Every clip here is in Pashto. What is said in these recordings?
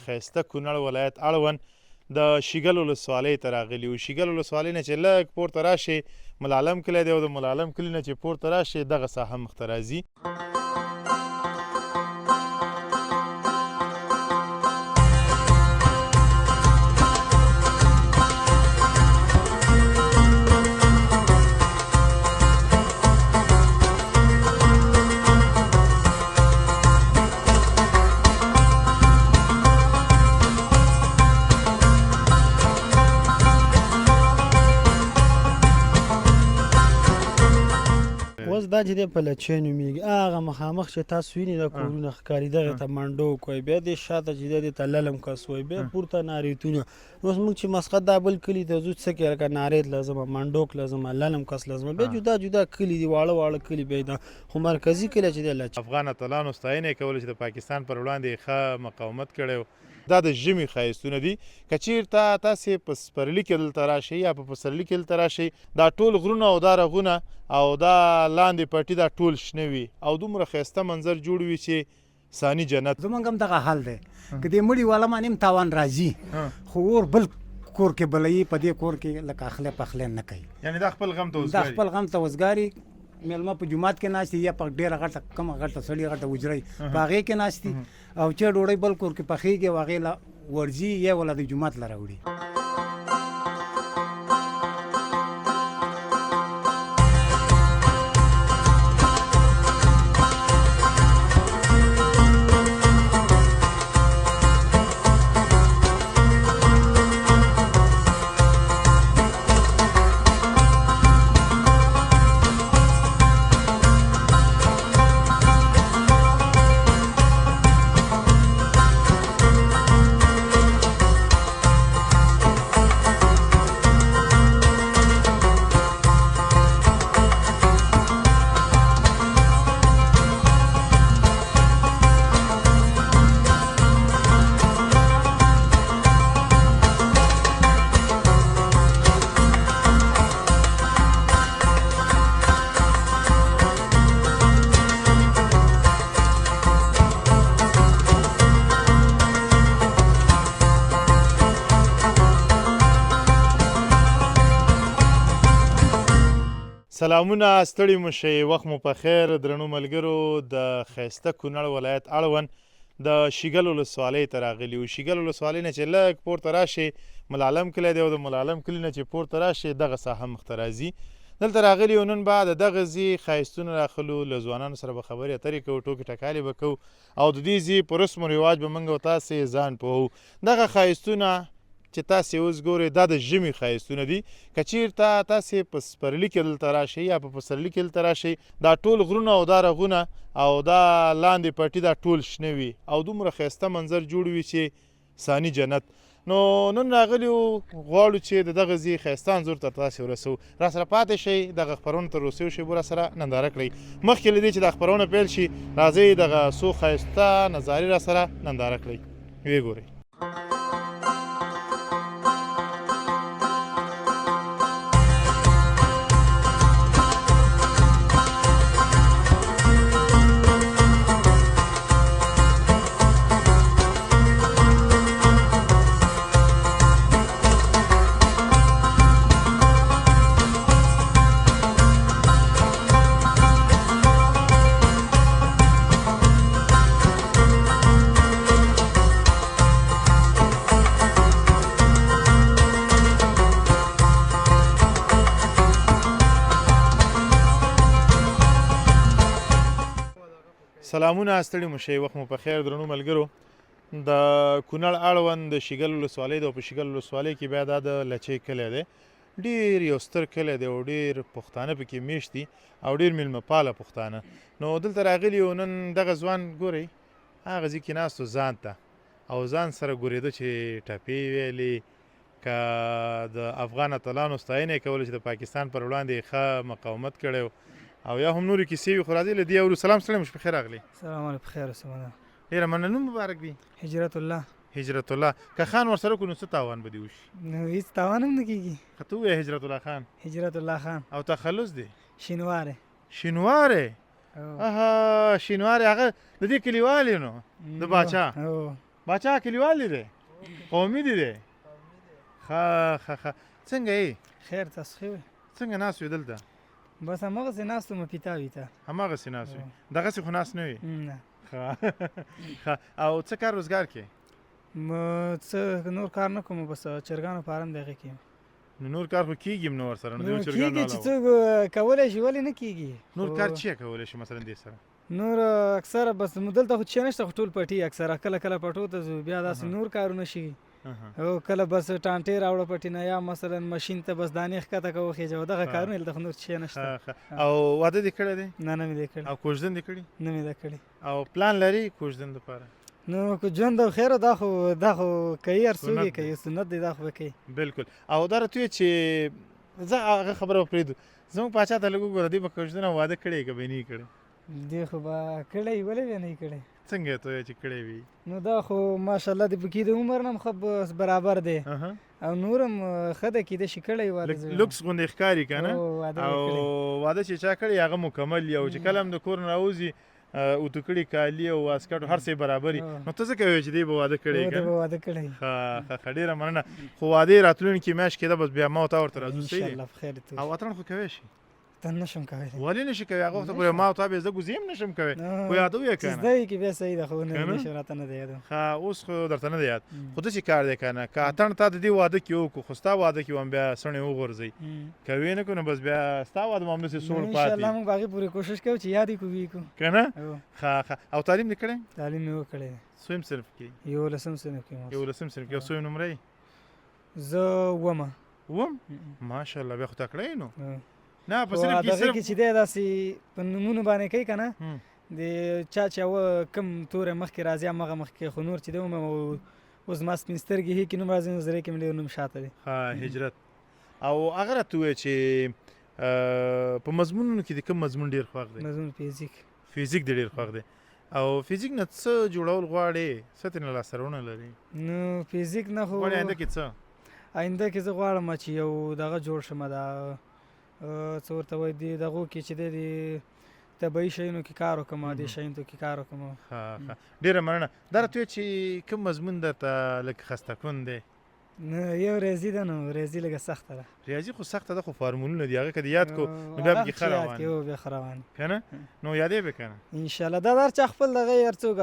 ښایسته کونړ ولایت اړوند د شیګل ولسوالۍ ته راغلي یو. شیګل ولسوالۍ نه چې لږ پورته راشې ملعلم کلی دی او د ملعلم کلي نه چې پورته راشې دغه ساحه مخته راځي. اوس دا چې دی په لچې نومېږي، هغه مخامخ چې تاسو وینئ دا کورونه ښکاري، دغې ته منډو کوي، بیا دې شاته چې دی دې ته للم کس وایي، بیا پورته ناریتونه. اوس موږ چې مسقط دا بل کلي ته ځو، څه کې لکه ناریت له ځمه، منډوک له ځمه، للم کس له ځمه، بیا جدا جدا کلي دي، واړه واړه کلي بیا دا خو مرکزي کلی چې دی لچ. افغان اتلانو ستاینه یې کوله چې د پاکستان پر وړاندې یې ښه مقاومت کړی و. دا د ژمي ښایستونه دي. که چیرته تاسې په سپرلي کې دلته راشئ یا په پسرلي کې دلته راشئ، دا ټول غرونه او دا رغونه او دا لاندې پټي دا ټول شنه وي او دومره ښایسته منظر جوړ وي چې ثاني جنت. زمونږ هم دغه حال دی که دې مړي والا باندې هم تاوان راځي خو اور بل کور کې بلوي، په دې کور کې لکه اخلی پخلی نه کوي. یعنې دا خپل غم ته دا وزګاري. خپل غم ته وزګاري. میلمه په جومات کې ناست یا په ډیره غټه کومه غټه سړي غټه حجره په هغې کې ناست دي او چې ډوډۍ بل کور کې پخېږي او هغې له ورځي یا ولا د جومات له راوړي. سلامونه، ستړي مو شئ، وخت مو په خیر درنو ملګرو. د ښایسته کونړ ولایت اړوند د شیګل ولسوالۍ ته راغلي یو. شیګل ولسوالۍ نه چې لږ پورته راشې ملعلم کلی دی او د ملعلم کلي نه چې پورته راشې دغه ساحه مخته راځي. دلته راغلي یو، نن به د دغه ځای ښایستونه راخلو، له ځوانانو سره به خبرې اترې کوو، ټوکې ټکالې به کوو او د دې ځای په رسم و رواج به موږ او تاسې ځان پوهوو. دغه ښایستونه چې تاسې اوس ګورئ دا د ژمي ښایستونه دي. که چیرته تاسې په سپرلي کې دلته راشئ یا په پسرلي کې دلته راشئ، دا ټول غرونه او دا رغونه او دا لاندې پټي دا ټول شنه وي او دومره ښایسته منظر جوړ وي چې ثاني جنت. نو نن راغلي یو، غواړو چې د دغه ځای ښایسته انځور تر تاسې ورسوو. راسره پاتې شئ، دغه خپرونه تر وروستیو شېبو راسره ننداره کړئ. مخکې له دې چې دا خپرونه پیل شي، راځئ دغه څو ښایسته نظارې راسره ننداره کړئ، ویې ګورئ. سلامونه، ستړي مو شئ، وخت مو په خیر درنو ملګرو. د کونړ اړوند د شیګل ولسوالۍ ده او په شیګل ولسوالۍ کې بیا دا د لچۍ کلی دی. ډیر یو ستر کلی دی او ډیر پښتانه پکې میشت دي او ډیر میلمه پاله پښتانه. نو دلته راغلي یو، نن دغه ځوان ګورئ هغه ځای کې ناست و ځان ته او ځان سره ګورېده چې ټپې ویلې، که د افغان اتلانو ستاینه یې کوله چې د پاکستان پر وړاندې یې ښه مقاومت کړی او یا هم نورې کیسې وي. خو راځئ له دې اورو. سلام، ستړی مو شئ، په خیر راغلې. سلام علیکم، خیر اوسه. مننه. ډېره مننه، نوم مبارک دی. هجرت الله. هجرت الله، که خان ورسره کړو نو څه تاوان به دې وشي؟ نو هیڅ تاوان هم نه کېږي. ښه ته ووایه هجرت الله خان. هجرت الله خان. او تخلص دی؟ شینواری. شینواری؟ اها، شینواری هغه د دې کلیوال یې نو د باچا. باچا کلیوال دی دی، قومي دی دی. ښه ښه ښه، څنګه یې؟ خیر، تاسو ښه وئ؟ څنګه ناست وې دلته؟ بس هماغسې ناست وم، پیتا ویتا. هماغسې ناست وې، دغسې خو ناست نه وې؟ نه. ښه ښه، او څه کار روزګار کې؟ څه نور کار نه کوم، بس چرګانو فارم دی، هغې کې. نو نور کار خو کېږي هم نه ورسره، نو نو د چرګانو کېږي چې علاوه. څوک کولی شي، ولې نه کېږي؟ نور کار چی کولی شي مثلا دې سره؟ نور اکثره بس نو دلته خو چی نشته، خو ټول پټي اکثره، کله کله پټو ته ځو، بیا داسې نور کارونه شي. او کله بس ټانټې راوړه پټي نه، یا مثلا ماشین ته بس دانې ښکته کوه خېژوه، دغه کارونه دلته خو نور چی نشته. او واده دې کړی دی؟ نه، نه مې دی کړی. او کوژدن دې کړی؟ نه مې دی کړی. او پلان لري کوژدن دپاره؟ نو که ژوند او خیر، دا خو کوي هر څوک یې کوي، سنت دی، دا خو به کوي. بالکل. او دا راته ووایه چې زه هغه خبره به پرېږدو، زموږ پاچا ته لږ وګوره، دی به کوژدن او واده کړی که به یې نه کړی؟ دی خو به کړی، ولې به نه کړی؟ څنګه ته وایې چې کړی وي؟ نو دا خو ماشاءالله د پکې د عمر نه هم ښه بس برابر دی، او نور هم ښه ده، کېدای شي کړی واده. لوکس غوندې ښکاري که نه، او واده چې چا کړی هغه مکمل وي، او چې کله هم د کور نه راوځي اوتو کړي کالي او واسکټ هر څه برابري. نو ته ځکه وایې چې دی به واده کړی؟ که به واده کړی. ښه ښه، ډېره مننه. خو واده راتلونکې میاشت کې ده، بس بیا ما او تا ورته راځو. صحیح دی؟ انشاءالله په خیر. او اتڼ خو کوی شي؟ ته نشم کولی. ولې نشي کوی؟ هغه وخت پورې ما او تا به زه ګوزې هم نشم کوی، خو یادو یې که نه؟ زده یې کې بیا صحیح ده، خو نه نشم، راته نه دی یاد. ښه، اوس خو درته نه دی یاد، خو داسې کار دی که نه، که اتڼ تا د دې واده کې وکړو، خو ستا واده کې هم بیا څڼې وغورځوي، که ویې نه کړو نو بس بیا ستا واده به همداسې سوړ پاتې. انشاءالله موږ به هغې پورې کوشش کوو چې یاد یې کړو، ویې کړو. که نه؟ ښه ښه، او تعلیم دې کړی؟ تعلیم مې وکړی. څویم صنف کې؟ یولسم صنف کې. یولسم صنف کې. او څویم نمره یې؟ زه اوومه. اووم؟ ماشاءالله، بیا خو تکړه یې. نو نه په صنف کې صرف کې چې دی داسې په نومونو باندې کوي که نه، د چا چې کوم توری مخکې راځي هماغه مخکې، خو نور چې دی اوس زما سپین سترګې هې کې نوم راځي، نو زرې کې مې ډېر نوم شاته دی. ښه، هجرت. او هغه راته ووایه چې په مضمونونو کې د کوم مضمون ډېر خوښ دی؟ مضمون فزیک. فزیک دې ډېر خوښ دی. او فزیک نه څه جوړول غواړې، څه ترېنه لاسته راوړنه لري؟ نو فزیک نه خو غواړې آینده کې څه؟ آینده کې زه غواړم چې یو دغه جوړ شم، دا څه ورته وایي، د دغو کې چې دی د طبیعي شیانو کې کار وکړم، د شیانو کې کار وکړم. ښه ښه، ډېره مننه. دا راته ووایه چې کوم مضمون درته لږ خسته کن دی؟ نو یو ریاضي ده، نو ریاضي لږه سخته ده. ریاضي خو سخته ده، خو فارمولونه دي، هغه که دې یاد کو نو بیا پکې ښه روان دی، بیا ښه روان. که نه نو یادې به که نه؟ انشاءالله. دا هر چا خپل دغه، هر څوک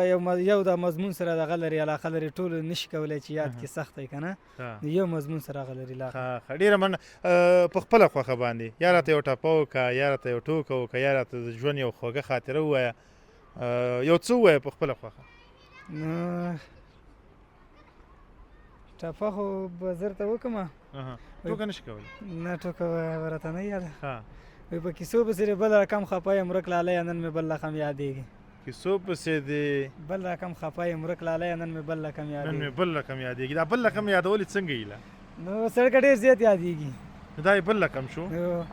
یو د مضمون سره دغه لري، علاقه لري، ټول نشي کولی چې یاد کې سخت دی که نه، یو مضمون سره هغه لري علاقه. ښه، ډېره مننه. په خپله خوښه باندې یا راته یو ټپه وکړه، یا راته یو ټوکه وکړه، یا راته د ژوند یو خوږه خاطره ووایه، یو څه ووایه په خپله خوښه. نو ټپه خو به زه درته وکړم. ټوکه نشي کولی؟ نه، ټوکه به راته نه یاده. وایي په کیسو پسې دې بل رقم خفه یم ورک لالیه، نن مې بل رقم یادېږي. کیسو پسې دې بل رقم خفه یم ورک لالیه، نن مې بل رقم یادېږي. نن مې بل رقم یادېږي. دا بل رقم یادول څنګه ایله؟ نو سړکه ډېر زیات یادېږي. نو دا یې بل رقم شو،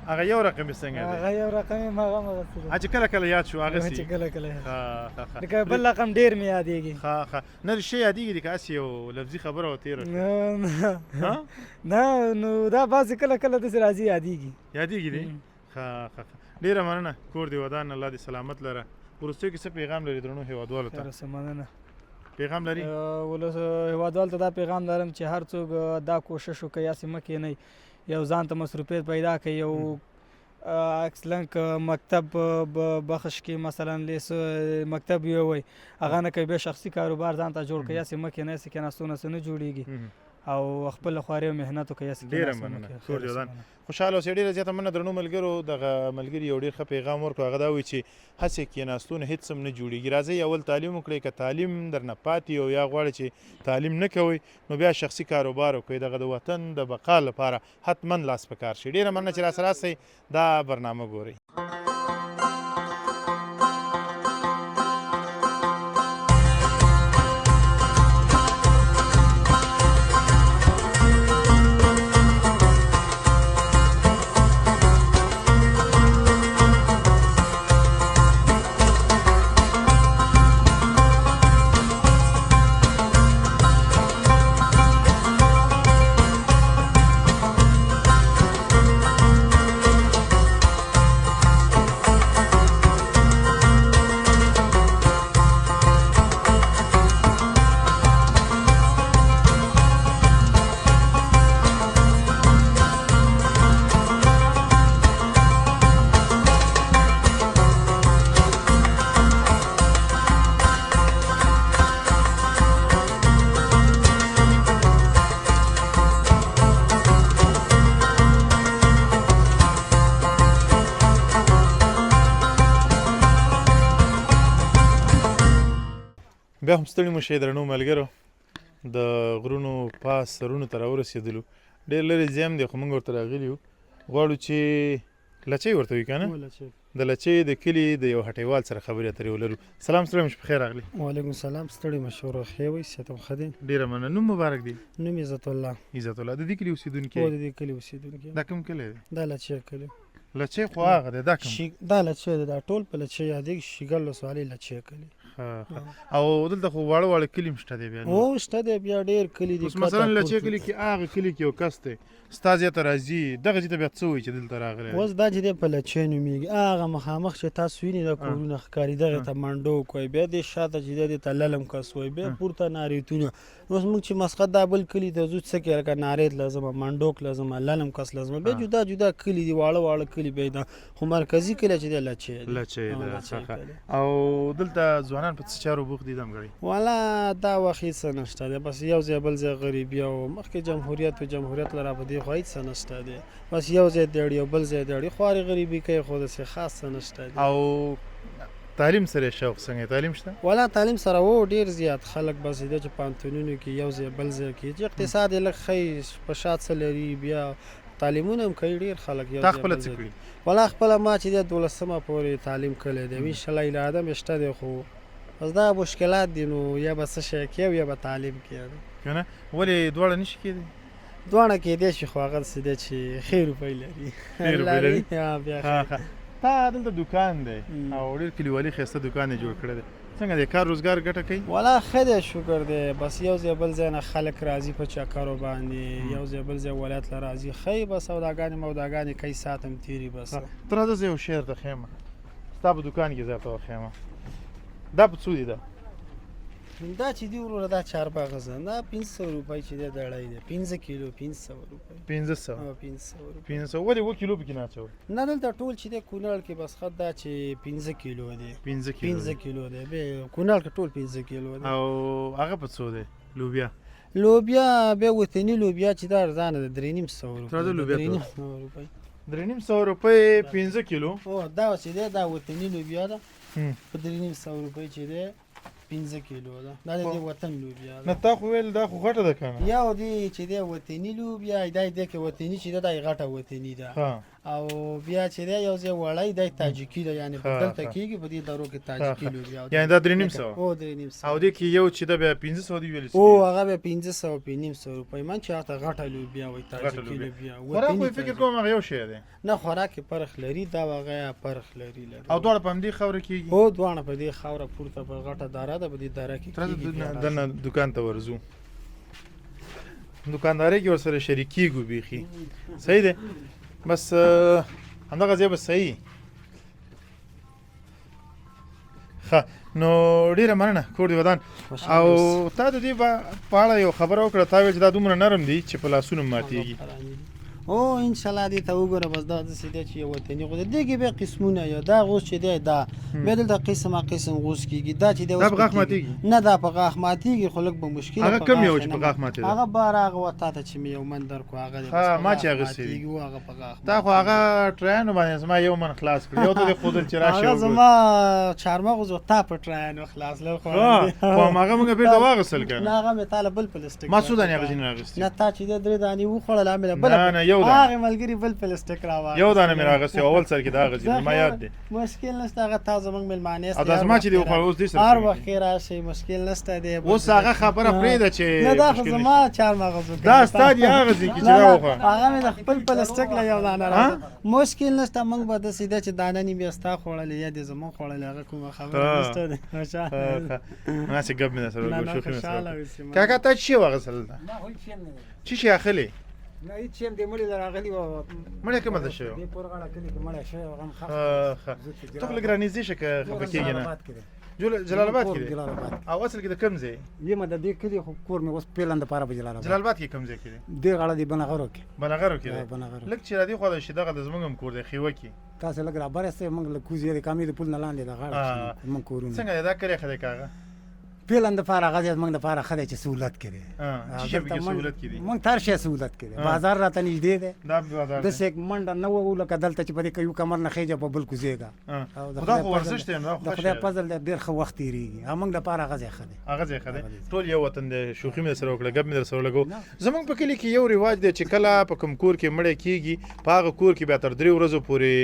هغه یو رقم یې څنګه دی؟ هغه یو رقم یې هغه مغه چې کله کله یاد شو هغه چې کله کله یاد، لکه بل رقم ډېر مې یادېږي. ښه ښه، نه رښتیا یادېږي دې که هسې یو لفظي خبره وه تېره شوه؟ نه، نو دا بعضې کله کله داسې راځي، یادېږي. یادېږي دې. ښه ښه ښه، ډېره مننه، کور دې ودان، الله دې سلامت لره. وروستیو کې څه پیغام لري درنو هېوادوالو ته؟ مننه. پیغام لري؟ ولس هېوادوالو ته دا پیغام لرم چې هر څوک دا کوشش وکړي، هسې مه کښېنئ، یو ځان ته مصروفیت پیدا کړئ، یو اصلا که مکتب بخش کې مثلا لیسه مکتب یو وای هغه نه کوي، بیا شخصي کاروبار ځان ته جوړ کړئ، هسې مه کښېنئ، هسې کښېناستو نه څه نه جوړېږي، او خپل خواري او محنت وکړئ، هسې. ډېره مننه، کور دې ودان، خوشحاله اوسئ. ډېره زیاته مننه درنو ملګرو. دغه ملګري یو ډېر ښه پیغام ورکړو، هغه دا وایي چې هسې کښېناستونه هېڅ هم نه جوړېږي. راځئ اول تعلیم وکړئ، که تعلیم درنه پاتې او یا غواړئ چې تعلیم نه کوئ نو بیا شخصي کاروبار وکړئ، دغه د وطن د بقا لپاره حتما لاس په کار شئ. ډېره مننه چې راسره هستئ، دا برنامه ګورئ. بیا هم ستړي مه شئ درنو ملګرو، د غرونو پاس سرونو ته راورسېدلو. ډېر لرې ځای هم دی، خو موږ ورته راغلي یو. غواړو چې لچۍ ورته وي که نه، د لچۍ د کلي د یو هټیوال سره خبرې اترې ولرو. سلام، ستړي مه شئ، په خیر راغلي. وعلیکم سلام، ستړي مه شئ ورور، ښه وئ؟ صحت هم ښه دی؟ ډېره مننه. نوم مبارک دی؟ نوم عزت الله. عزت الله، د دې کلي اوسېدونکی؟ هو، د دې کلي اوسېدونکی. دا کوم کلی دی؟ دا لچۍ کلی. لچۍ خو هغه دی، دا کوم؟ دا لچۍ دی، دا ټول په لچۍ یادېږي، شیګل ولسوالۍ لچۍ کلی. او دلته خو واړه واړه کلي هم شته دی بیا؟ هو شته دی، بیا ډېر کلي دي. اوس مثلا لچۍ کلي کې هغه کلي کې یو کس دی ستا ځای ته راځي، دغه ځای ته بیا څه وایي چې دلته راغلی دی؟ اوس دا چې دی په لچۍ نومېږي، هغه مخامخ چې تاسو وینئ دا کورونه ښکاري، دغې ته منډوک وایي، بیا دې شاته چې دی دې ته للم کس وایي، بیا پورته ناریتونه. اوس موږ چې مسقط دا بل کلي ته ځو څه کې لکه ناریت له ځمه، منډوک له ځمه، للم کس له ځمه، بیا جدا جدا کلي دي، واړه واړه کلي بیا ده، خو مرکزي کلی چې دی لچۍ دی. لچۍ ده. او دلته ځوانان په څه چارو بوخت دي دمګړی؟ والا دا وخت هېڅ څه نشته دی، بس یو ځای بل ځای غریبي، او مخکې جمهوریت و، جمهوریت له را په دې خوا هېڅ څه نشته دی، بس یو ځای دیړي او بل ځای دیړي، خوارې غریبي کوي، خو داسې خاص څه نشته دی. او تعلیم سره شوق څنګه، تعلیم شته؟ ولا تعلیم سره وو ډیر زیات خلک بس دی چې پوهنتونونو کې یو ځای بل ځای کې چې اقتصاد یې لږ ښه وي، په شا څه لري، بیا تعلیمونه هم کوي ډیر خلک. یو تا خپله څه کړي؟ ولا خپله ما چې دی دولسمه پورې تعلیم کړی دی، ان شاءالله اراده مې شته دی، خو بس دا مشکلات دي، نو یا به څه شی کوې او یا به تعلیم کوې. که نه ولې دواړه نشي کېدی؟ دواړه کېدای شي، خو هغه څه دی چې ښې روپۍ لري. ښې روپۍ لري؟ بیا تا دلته دوکان دی او ډېر کلیوالي ښایسته دوکان یې جوړ کړی دی، څنګه دی کار روزګار ګټه کوي؟ ولا ښه دی، شکر دی، بس یو ځای بل ځای نه خلک راځي په چکرو باندې، یو ځای بل ځای ولایت له راځي، ښه یې بس سوداګانې موداګانې کوي، ساعت هم تېري بس. ته راځه زه یو شی درته ښیم، ستا په دوکان کې زه درته وښیم. دا په څو دي دا؟ دا چې دی وروره دا چارباغه ده، دا 500 روپۍ چې دی دړی دی، 5 کیلو 500 روپۍ. 500؟ 500 روپۍ. 500 ولې 7 کیلو پکې نه اچول؟ نه دلته ټول چې دی کونړ کې بس خد دا چې 5 کیلو دی. 5 کیلو؟ 5 کیلو دی، بیا کونړ کې ټول 5 کیلو دی. او هغه په څو دی لوبیا؟ لوبیا بیا وطني لوبیا چې دا ارزانه ده، 350 روپۍ. راځه لوبیا 350 روپۍ. 350 روپۍ 5 کیلو؟ هو دا چې دی دا وطني لوبیا ده په 350 روپۍ چې دی 5 کیلو ده، دا د وطن لوبیا ده. نه تا خو ویل دا خو غټه ده که نه؟ یو دی چې دی وطني لوبیا دا دی کې وطني چې ده دا غټه وطني ده، او بیا چې دی یو ځای وړی دی تاجکي ده، یعنې په دلته کېږي په دې درو کې تاجکي لوبیا. یعنې دا 350؟ هو 350. او دې کې یو چې ده بیا 500 دی ویل؟ هو هغه بیا 500 550 روپۍ من چې هغه غټه لوبیا وایي، تاجکي لوبیا. خوراک خو فکر کوم هغه یو شی دی. نه خوراک یې فرق لري، دا هغه فرق لري. او دواړه په همدې خاوره کېږي؟ هو دواړه په دې خاوره پورته په غټه دره ده، په دې دره کې کېږي. دننه دوکان ته ورځو، دوکاندارۍ کې ورسره شریکېږو، بیخي صحیح دی، بس همدغه ځای به صحیح. ښه نو ډېره مننه، کور دې ودان. او تا د دې په اړه یو خبره وکړه، تا ویل چې دا دومره نرم دي چې په لاسونو ماتېږي. او ان شاء الله دې ته وګوره، بس دا داسې دی چې یو وطني غوس دی، دې کې بیا قسمونه یو دا غوس چې دی دا بیا دلته قسمه قسم غوس کېږي. دا چې دی دا په غاښ ماتېږي؟ نه دا په غاښ ماتېږي، خو لږ به مشکل. هغه کوم یو چې په غاښ ماتېده؟ هغه بار هغه و تا ته چې مې یو من درکړو هغه دی. ښه ما چې اخیستی دی هغه په غاښ. تا خو هغه ټرایانو باندې زما یو من خلاص کړ، یو ته دې ښودل چې راشي هغه زما چارمغز و تا په ټرایانو خلاص لږ خو هماغه موږ بېرته واخیستل که نه؟ هغه مې تا له بل پلاستیک. ما څو دانې اغېزې نه راغیستې؟ نه تا چې دی 3 دانې وخوړل، هغه مې له بله نه یو دانه هغه ملګري بل پلاستیک راواخیست، یو دانه مې راغیستې اول سر کې دا هغه ځینې ما یاد دی. مشکل نشته، هغه تا زموږ مېلمانه یاست. او دا زما چې دې وخوړل اوس دې سره هر وخت کې راشئ، مشکل نشته دی. اوس هغه خبره پرېږده چې نه دا خو زما چارمغز وکړه، دا ستا دي هغه ځای کې چې دا وخوړه، هغه مې د خپل پلاستیک له یو دانه راوړه. مشکل نشته، موږ به داسې دی چې دانه نیم یا ستا خوړلې یا دې زموږ خوړلې، هغه کومه خبره نشته دی. خوشحاله هسې ګپ مې درسره وکړ، شوخي مې درسره وکړه. کاکا تا څه شی واخیستل؟ څه شی اخلې؟ نه هیڅ شی هم دی، مړی له راغلي وه. مړی کومه ته شوی؟ دې پورې غاړه کلي کې مړی شوی، هغه هم ښخ. ښه ته خو لږ رانږدې شه که خفه کېږې نه. جلال آباد کې دی؟ او اصل کې د کوم ځای؟ یمه د دې کلي، خو کور مې اوس فعلا دپاره په جلال آباد. جلال آباد کې کوم ځای کې دی؟ دې غاړه دی بنغرو کې. بنغرو کې دی؟ لږ چې را دې خوا شي دغه د زموږ هم کور دی خیوه کې. تاسو لږ رابر یاستئ، موږ له کوزې د کامې د پل نه لاندې د غاړه موږ کورونه. څنګه دی دا کلی ښه دی که هغه؟ فعلا دپاره هغه ځای زموږ دپاره ښه دی چې سهولت کې دی. څه شی پکې سهولت کې دي؟ موږ ته هر شی سهولت کې دی، بازار راته نږدې دی، دا بازار داسې منډه نه وهو لکه دلته چې په دې یو کمر نه خېژه په بل کوزېږه. او د خدای ورزش دی، د خدای فضل دی، ډېر ښه وخت تېرېږي. موږ دپاره هغه ځای ښه دی، هغه ځای ښه دی. ټول یو وطن دی. شوخي مې درسره وکړه، ګپ مې درسره ولګو. زموږ په کلي کې یو رواج دی چې کله په کوم کور کې مړی کېږي، په هغه کور کې بیا تر 3 ورځو پورې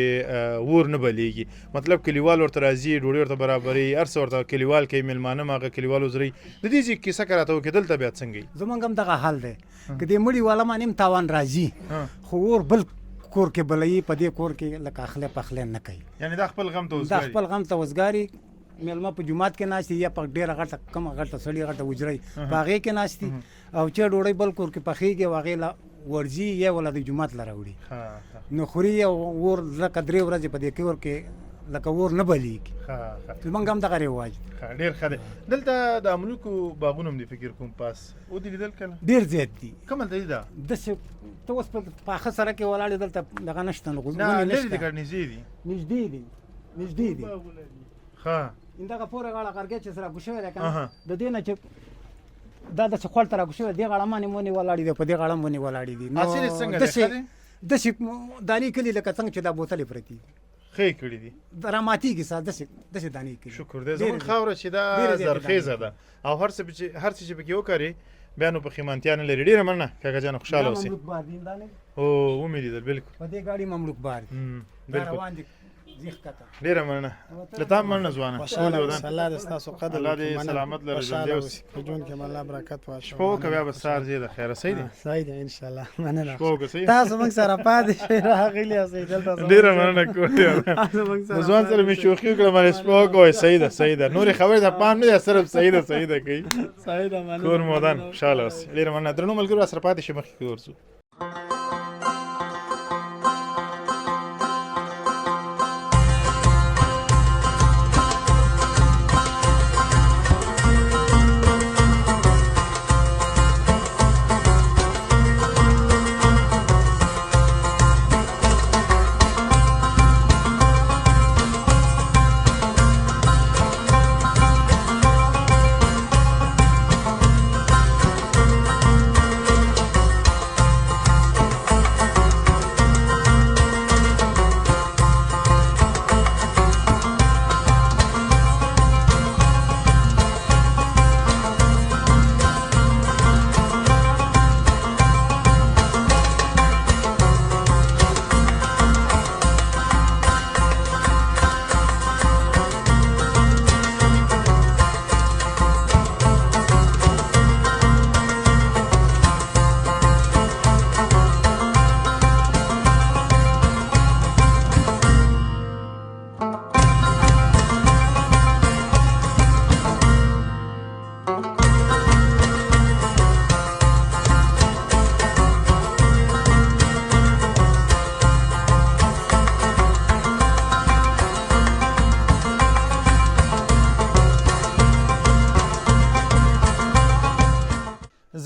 اور نه بلېږي. مطلب کلیوال ورته راځي، ډوډۍ ورته برابروي، هر څه ورته کلیوال کوي، مېلمانه هم هغه کلیوال وزروي. د دې ځای کیسه که راته وکړې، دلته بیا څنګه وي؟ زموږ هم دغه حال دی، که دې مړي والا باندې هم تاوان راځي، خو اور بل کور کې بلوي، په دې کور کې لکه اخلی پخلی نه کوي. یعنې دا خپل غم ته وزګاري، دا خپل غم ته وزګاري. مېلمه په جومات کې ناست یا په ډېره غټه کومه غټه سړي غټه حجره په هغې کې ناست دي، او چې ډوډۍ بل کور کې پخېږي او هغې له ورځي یا ولا د جومات له راوړي، نو خوري. او اور لکه 3 ورځې په دې کور کې لکه اور نه بلېږي. زمونږ هم دغه رواج دی. ډېر ښه دی. دلته د املوکو باغونه هم دي، فکر کوم پاس و دې لیدل که نه؟ ډېر زیات دي. کوم هلته دي؟ دا داسې ته اوس په پاخه سړک کې ولاړ یې، دلته دغه نشته، نو نه لرې دي که نږدې دي؟ نږدې دي، نږدې دي. ښه، دغه پورې غاړه غرګی چې سره کوز شوی دی که نه، د دې نه چې دا داسې خوړ ته راکوز شوی، دې غاړه باندې ونې ولاړې دي، په دې غاړه هم ونې ولاړې دي. نو حاصل یې څنګه دی؟ داسې دانې کلي لکه څنګه چې دا بوتلې پرتې دي، ښه یې کړي دي، راماتېږي سا داسې داسې دانې کلي. شکر دی. زموږ خاوره چې دا زرخیزه ده او هر څه چې پکې وکري بیا نو پښیمانتیا نه لري. ډېره مننه کاکا جانه، خوشحاله اوسې. مملوک بار دي، او ومې لیدل. بالکل په دې ګاډي مملوک بار دي، بالکل روان دي. ډېره مننه له تا، مننه ځوانه. خوشحاله اوسې، الله دې ستاسو قدر الله دې سلامت لره، ژوندی اوسې، په ژوند کې الله برکت واچوي. شپه وکړه، بیا به سهار ځې د خیره. صحیح دی؟ صحیح دی ان شاء الله. مننه. شپه وکړه. صحیح، تاسو موږ سره پاتې شئ، راغلي یاست دلته. ډېره مننه، کور دې. ځوان سره مې شوخي وکړه، مې شپه وکړه. صحیح ده، صحیح ده. نورې خبرې ته پام نه دی، صرف صحیح ده، صحیح ده کوي. صحیح ده، مننه. کور مو ودان، خوشحاله اوسې. ډېره مننه درنو ملګرو، راسره پاتې شئ، مخکې ورځو.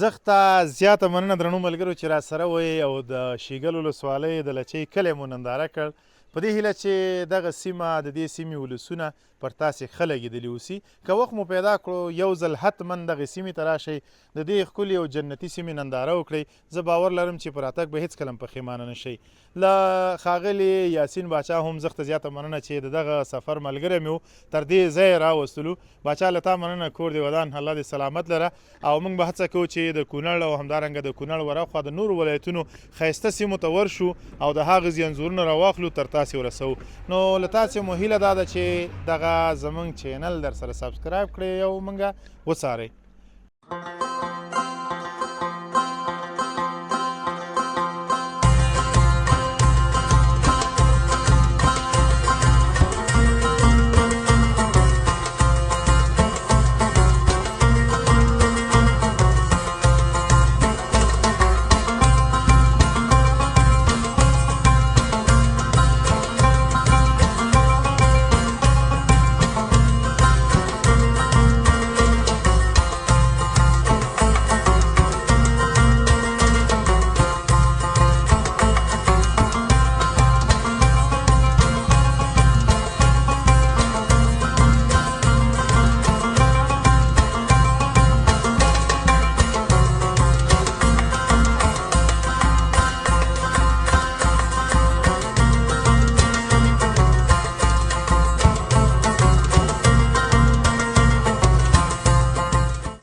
زخته زیاته مننه درنو ملګرو چې را سره وئ او د شیګل ولسوالۍ د لچۍ کلی مو ننداره کړ، په دې هیله چې دغه سیمه د دې سیمې ولسونه پر تاسې ښه لګېدلي اوسي. که وخت مو پیدا کړو یو ځل حتما دغې سیمې ته راشئ، د دې ښکلې او جنتي سیمې ننداره وکړئ. زه باور لرم چې په راتګ به هېڅکله هم پښېمانه نه شئ. له ښاغلي یاسین باچا هم زښته زیاته مننه چې د دغه سفر ملګری مې و، تر دې ځایه راوستلو. باچا له تا مننه، کور دې ودان، الله دې سلامت لره. او موږ به هڅه کوو چې د کونړ او همدارنګه د کونړ وراخوا د نورو ولایتونو ښایسته سیمو ته ورشو او د هغه ځای انځورونه راواخلو تر تاسې ورسوو. نو له تاسې مو هیله دا ده چې دغه زموږ چینل در سره سبسکرایب کړئ او موږ وڅارئ.